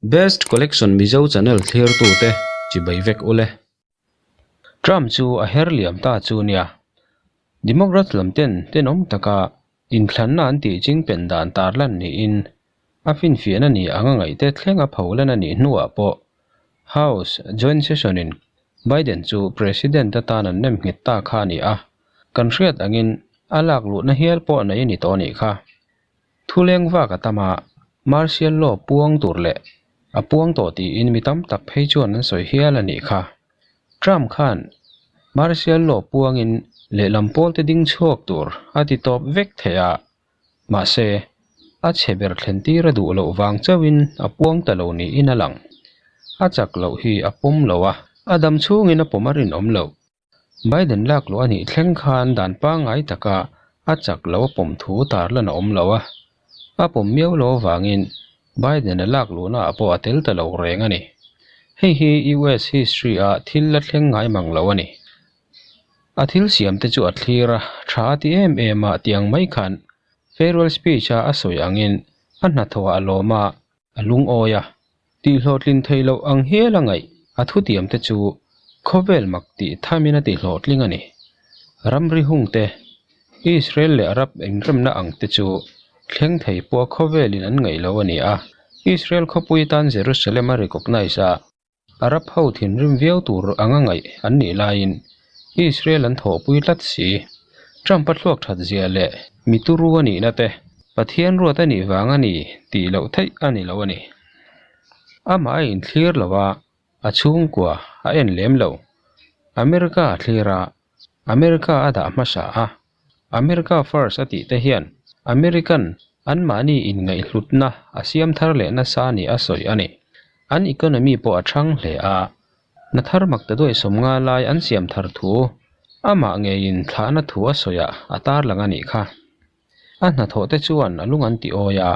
Best Collection Mizo channel thlirtute chibai vek ule. Trump chu a her liam ta chu nia. Democrats lam ten tenawm taka inthlanna an tih chingpen dan tarlan niin a finfiahna ni anga ngaihte thleng a pholan a nih hnuah pawh House joint session in Biden chu President atan an nem nghet ta kha a ni a, kan hriat angin a lak luhna hial pawh nei a ni tawh a nih kha. Thuleng vak a tam a, martial law puang tur leh a puang tawh tiin mi tam tak phei chuan an sawi hial a nih kha. Trump khan martial law puangin lehlam pawlte ding chhuak tur a ti tawp vek thei a, mahse a chhe ber thlen tir a duh loh vang chauhin a puang ta lo niin a lang. A chak loh hi a pawm lo a, a dam chhungin a pawm a rinawm loh. Biden lak luh a nih thleng khan dan pangngai taka a chak lo a pawm thu tarlan a awm lo a, a pawm miau lo avangin Biden-a lak luhna ah pawh a tel ta lo reng a ni. Hei hi US history ah thil la thleng ngai mang lo a ni. A thil siam te chu a thlir a, tha a ti em em a tiang mai khan farewell speech a a sawi angin a hnathawh ah a lawm a, A lungawi a, tihhlawhtlin theih loh ang hial a ngaih a thutiam te chu khawvel mak tih thamin a tihlawhtling a ni. Ramri hung te, Israel leh Arab inremna ang te chu thleng thei pawh khawvelin an ngaih lo a ni a, Israel khawpui tan Jerusalem a recognise a, Arab ho thinrim viau tur anga ngaih an nih laiin Israel an thawhpui tlat si. Trump a thluak that zia leh mi turu a nihna te Pathian ruat a nih vang a ni tih loh theih a ni lo a ni. Amah a inthlir lo a, a chhungkua a en lem lo. America a thlir a, America a dah hmasa a, America first a tih te hian American anmahni inngaihhlutna a siam thar leh nasa ni a sawi a ni. An economy pawh a thang hle a, hna thar mak ta duai 50 lai an siam thar thu amah ngeiin thlahna thu a sawiah a tarlang a nih kha. A hnathawh te chuan a lung an ti awi a,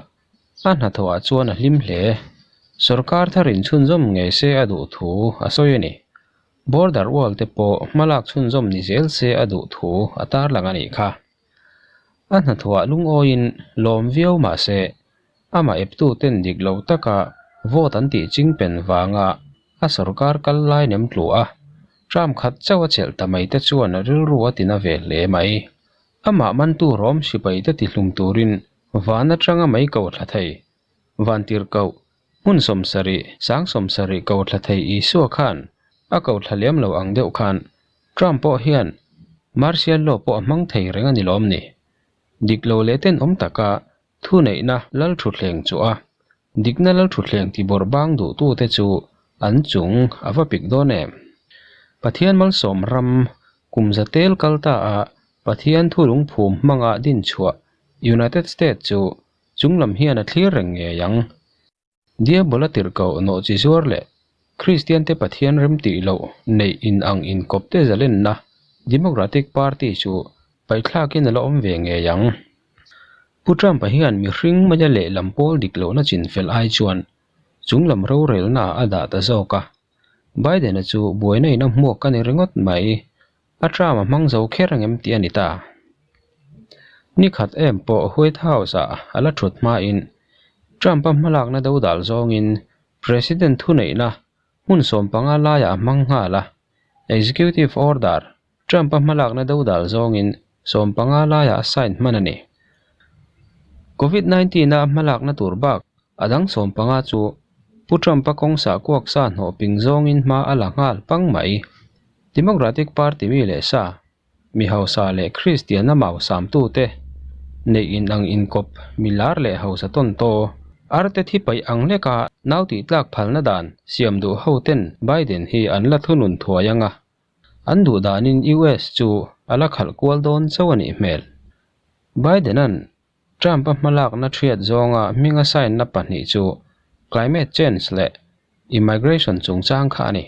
a hnathawhah chuan a hlim hle. Sorkar thar inchhunzawm ngei se a duh thu a sawi a ni. Border wall te pawh hmalak chhunzawm ni zel se a duh thu a tarlang a nih kha. A hnathawhah lungawiin lawm viau mah se, amah eptu ten dik lo taka vote an tih chingpen vanga a sorkar kal lai nem tlu a, term khat chauh a chelh ta mai te chuan a rilru a tina ve hle mai. Amah mantu rawm sipai te tihlum turin van atanga mai ko thla thei, vantirhkoh Hmun 70, sang 70 ko thla thei Isua khan a ko thla lem lo ang deuh khan Trump pawh hian martial law pawh a hmang thei reng a ni lawm ni? Dik lo leh tenawm taka thuneihna lal thutthleng chu a dikna lal thutthleng ti bawrh bang duhtute chu an chung a va pik dawn em? Pathian malsawm ram kum za tel kal ta a Pathian thu lungphum hmanga dinchhuah United States chu Chunglam hian a thlir reng ngei ang. Diabola tirhkoh nawh chi zuar leh Kristiante Pathian remtih loh neih in ang inkawpte zalenna Democratic Party chu paihthlakin a la awm ve ngei ang. Pu Trump-a hian mihring maia lehlam pawl dik lohna chinfel ai chuan chunglam rorelna a dah ta zawk a. Biden-a chu buaina in a hmuak a ni ringawt mai. A term a hmang zo kher ang em tih a ni ta. Ni khat em pawh White House-ah a la thut hmain Trump-a hmalakna dodal zawngin President thuneihna hmun 15 laiah a hmang nghal a, Executive Order Trump-a hmalakna dodal zawngin 15 laiah a sign hman a ni. Covid 19 a hmalakna tur bak a dang 15 chu Pu Trump-a kawng sah kuak sa hnawh ping zawngin hma a la nghal pang mai. Democratic Party mi leh sa, mi hausa leh Kristianna mau samtute neih in ang inkawp mi lar leh hausa tawn taw, arte thi paih ang leka nau tih tlak phalna dan siam duh hoten Biden hi an la thunun thuai anga an duh danin US chu a la khalh kual dawn chauh a nih hmel. Biden-a'n Trump-a hmalakna thiat zawnga hminga sign-na pahnih chu climate change leh immigration chungchang kha a ni.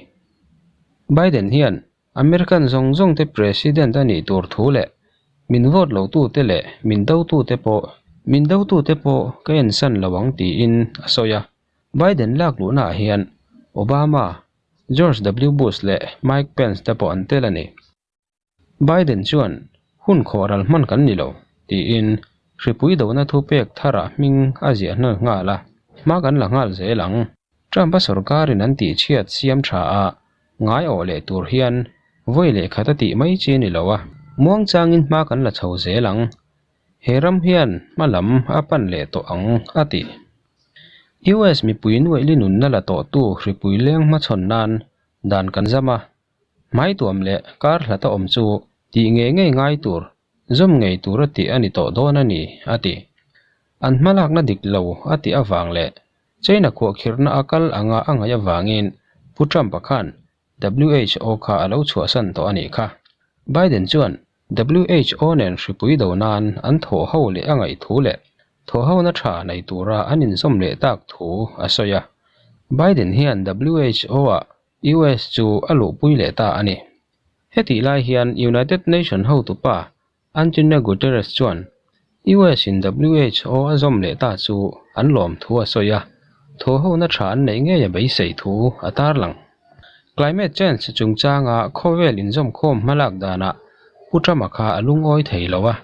Biden hian American zawng zawng te president a nih tur thu leh min vote lo tute leh min dotute pawh min dotute pawh ka ensan lo ang tiin a sawi a. Biden lak luhnaah hian Obama, George W Bush leh Mike Pence te pawh an tel a ni. Biden chuan hun khawhral hman kan ni lo tiin hripui dona thupek tharah hming a ziah hnal nghal a, hma kan la nghal zel ang. Trump-a sorkarin an tihchhiat siam tha a ngai awh leh tur hian vawi leh khat a tih mai chi a ni lo a, muangchangin hma kan la chho zel ang. He ram hian hma lam a pan leh tawh ang, a ti. US mipui nuaihli nunna la tawhtu hripui leng hmachhawn nan dan kan zam a, hmaituam leh kar hlata awm chu tih ngei ngei ngai tur Zawm ngei tur a tih a ni tawh dawn a ni, a ti. An hmalakna dik lo a tih avang leh China khuahkhirhna a kal anga a ngaih avangin Pu Trump-a khan WHO kha a lo chhuahsan tawh a nih kha. Biden chuan WHO nen hripui do nan an thawh ho leh a ngaih thu leh thawhhona tha nei tura an inzawm leh tak thu a sawi a. Biden hian WHO-ah US chu a luhpui leh ta a ni. Hetih lai hian United Nation hotupa Antonio Guterres chuan US in WHO a zawm leh ta chu an lawm thu a sawi a, thawhhona tha an neih ngei a beisei thu a tarlang. Climate change chungchanga khawvel inzawmkhawm hmalak danah Pu Trump-a kha a lungawi thei lo a,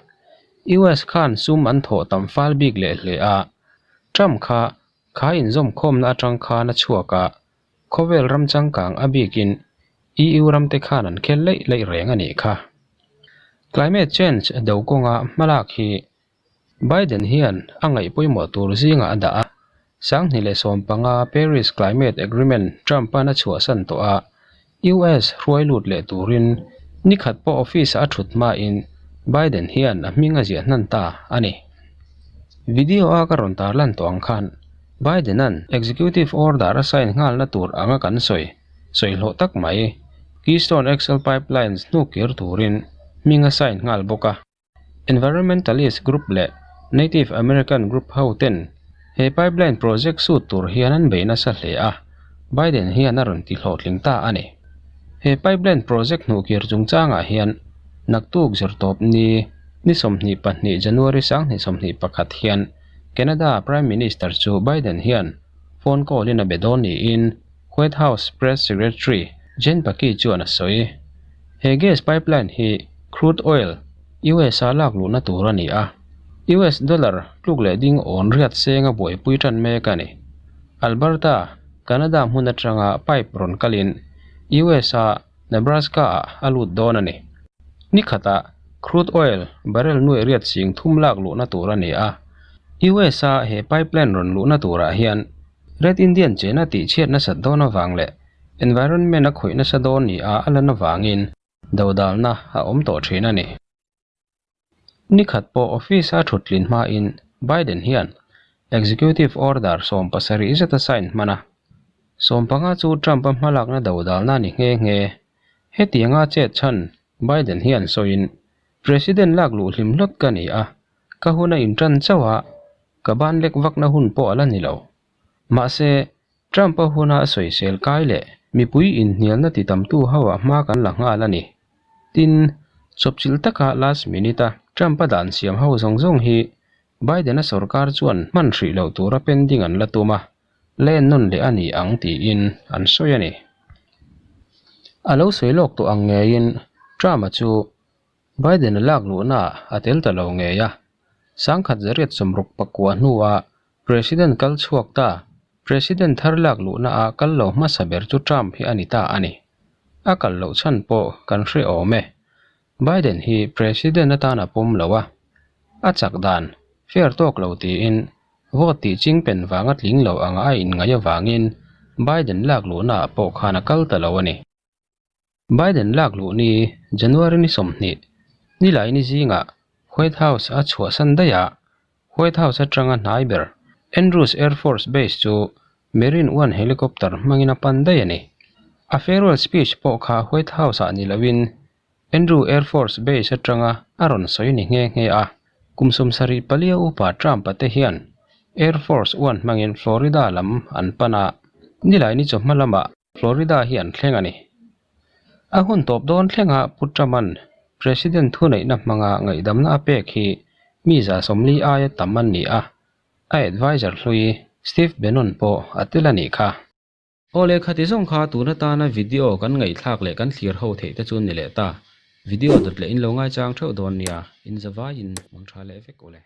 US khan sum an thawh tam fal bik leh hle a, Trump kha kha inzawmkhawmna atang khan a chhuak a, Khawvel ram changkang a bikin EU ramte khan an khel leih leih reng a nih kha. Climate change do kawnga hmalak hi Biden hian a ngaih pawimawh tur zingah a dah a, 2015 Paris Climate Agreement Trump-a'n a chhuahsan tawh a, US hruai lut leh turin nikhat pawh office-ah a thut hmain Biden hian a hming a ziah hnan ta a ni. Video-a ka rawn tarlan tawh ang khan Biden-a'n Executive Order a sign nghalna tur anga kan sawi sawi hlawh tak mai. Keystone XL Pipelines hnuk kir turin hming a sign nghal bawk a. Environmentalist group leh Native American group ho ten he pipeline project sut tur hian an bei nasa hle a, Biden hian a rawn ti hlawhtling ta a ni. He pipeline project hnuhkir chungchangah hian naktuk zirtawp ni ni 22 January 2021 hian Canada Prime Minister chu Biden hian phone call in a be dawn niin White House Press Secretary Jen Psaki chuan a sawi. He gas pipeline hi crude oil US a lak luhna tur a ni a, US dollar tluk leh ding awn riat seng a buaipui tan mek a ni. Alberta, Canada hmun atanga pipe rawn kalin US a Nebraska ah a lut dawn a ni. Ni khatah crude oil barrel nuaih riat sing thum lak luhna tur a ni a. US a he pipeline rawn luhna turah hian Red Indian chena tihchhiat nasat dawn avang leh environment a khawih nasa dawn ni a a lan avangin dodalna a awm tawh thin a ni. Ni khat pawh office a thut tlin hmain Biden hian Executive Order 70 zet a sign hman a. 15 chu Trump-a hmalakna dodalna a ni nghe nghe. Hetianga chet chhan Biden hian sawiin, President lak luh hlim hlawt ka ni a, ka hun a intan chauh a, ka ban lek vakna hun pawh a la ni lo. Mahse, Trump-a huna a sawisel kai leh mipui inhnialna ti tamtu ho ah hma kan la nghal a ni. Tin, chawpchilh taka last minute-a Trump-a dan siam ho zawng zawng hi Biden-a sorkar chuan hman hrih loh tura pending an la tum a, len nawn leh a ni ang tiin an sawi a ni. A lo sawi lawk tawh ang ngeiin Trump-a chu Biden-a lak luhnaah a tel ta lo ngei a, 1969 hnuah President kal chhuak ta, President thar lak luhna ah kal lo hmasa ber chu Trump hi a ni ta a ni. A kal loh chhan pawh kan hre awm e. Biden hi President atan a pawm lo a, a chak dan fair tawk lo tiin vote tih ching pen vanga tling lo anga a inngaih avangin Biden lak luhna ah pawh khan a kal ta lo a ni. Biden lak luh ni January ni 20, nilai ni zingah White House a chhuahsan daih a, White House atanga hnai ber Andrews Air Force Base chu Marine One helicopter hmangin a pan daih a ni. A farewell speech pawh kha White House ah ni loin Andrew Air Force Base atanga a rawn sawi ni nghe nghe a, kum 74 a upa Trump-a te hian Air Force One hmangin Florida lam an pan a, nilai ni chawhma lamah Florida hi an thleng a ni. A hun tawp dawn thlenga Pu Trump-a'n President thuneihna hmanga ngaihdamna a pek hi mi 40 aia tam an ni a, a adviser hlui Steve Bannon pawh a tel a nih kha. Aw leh khati zawng kha tun atana video kan ngaihthlak leh kan thlir ho theih te chu ni leh ta. Video dawt leh in lo ngaichang theuh dawn nia, in zavaiin mang tha leh vek ule.